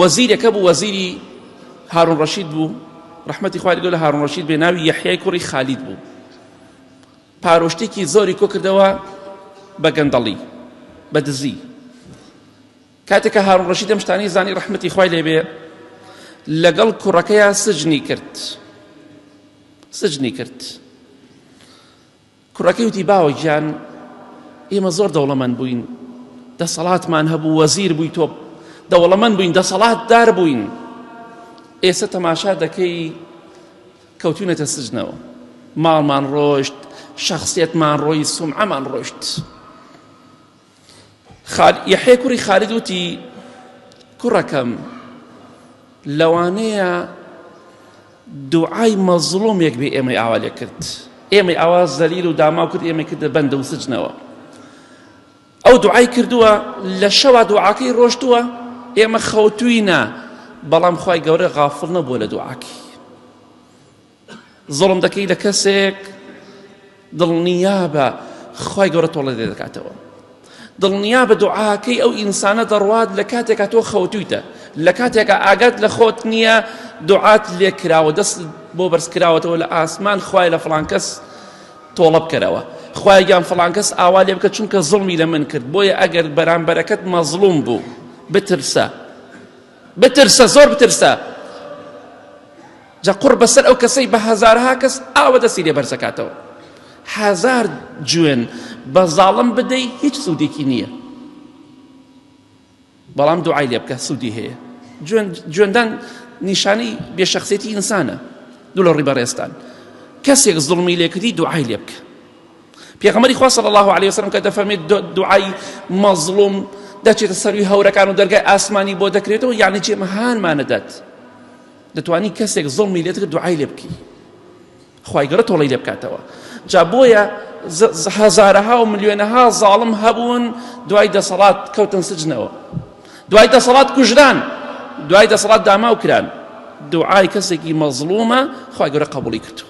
وەزیرەکە بوو وەزیری هارون ڕەشید بوو ڕەحمەتی خوای لەگەڵ هارون ڕەشید بێ ناوی یەحیای کوڕی خالید بوو پارۆشتێکی زۆری کۆکردەوە بە گەندەڵی بە دزی کاتێک کە هارون ڕەشید ئەم شتانەی زانی ڕەحمەتی خوای لێبێ لەگەڵ کوڕەکەیا سجنی کرد سجنی کرد کوڕەکەی وتی باوە گیان ئێمە زۆر دەوڵەمەند بووین دەسەڵاتمان هەبوو وەزیر بووی تۆ دەوڵەمەند بووین دەسەڵات دار بووین ئێستا تەماشا دەکەی کەوتوینەتە سجنەوە ماڵمان ڕۆشت شخصیتمان ڕۆی سومعەمان ڕۆشت یەحیای کوڕی خالید وتی کوڕەکەم لەوانەیە دوعای مەزڵومێک بێ ئێمەی ئاوا لێ کرد ئێمەی ئاوا زەلیل و داماو کرد ئێمەی کردە بەندە و سجنەوە ئەو دوعای کردووە لە شەوا دوعاکەی ڕۆشتووە ئێمە خەوتوینە بەڵام خوای گەورە غافڵ نەبووە لە دوعاکەی زوڵم دەکەی لە کەسێک دڵنیابە خوای گەورە تۆڵە لێ دەکاتەوە دڵنیابە دوعاکەی ئەو ئینسانە دەڕوات لە کاتێکا تۆ خەوتویتە لە کاتێکا ئاگات لە خۆت نییە دوعات لێ کراوە دەست بۆ بەرز کراوەتەوە لە ئاسمان خوای لە فڵان کەس تۆڵە بکەرەوە خوای گیان فڵان کەس ئاوا لێ بکە چونکە زوڵمی لە من کرد بۆیە ئەگەر بەرامبەرەکەت مەزڵوم بوو بترسە بترسە زۆر بترسە جا قوڕ بەسەر ئەو کەسەی بە هەزارها کەس ئاوە دەستی لێ بەرزەکاتەوە هەزار جوێن بە زاڵم بدەی هیچ سوودێکی نییە بەڵام دوعای لێ بکە سوودی هەیە جوێندان نیشانەی بێشەخسێتی ئینسانە دوو لە ڕی بەڕێزتان کەسێک زوڵمی لێکردی دوعای لێ بکە پێغەمبەری خوا صلی الله علیه وسلم کە دەفەرمێت دوعای مەزڵوم دەچێتە سەروی هەورەکان و دەرگای ئاسمانی بۆ دەکرێتەوە یعنی چێ مەهانمانەدات دەتوانی کەسێک زوڵمی لێت کرد دوعای لێ بکەی خوای گەورە تۆڵەی لێ بکاتەوە جا بۆیە هەزارەها و ملیۆنەها زاڵم هەبوون دوای دەسەڵات کەوتن سجنەوە دوای دەسەڵات کوژران دوای دەسەڵات داماو کران دوعای کەسێکی مەزڵومە خوای گەورە قبوڵی کردووە.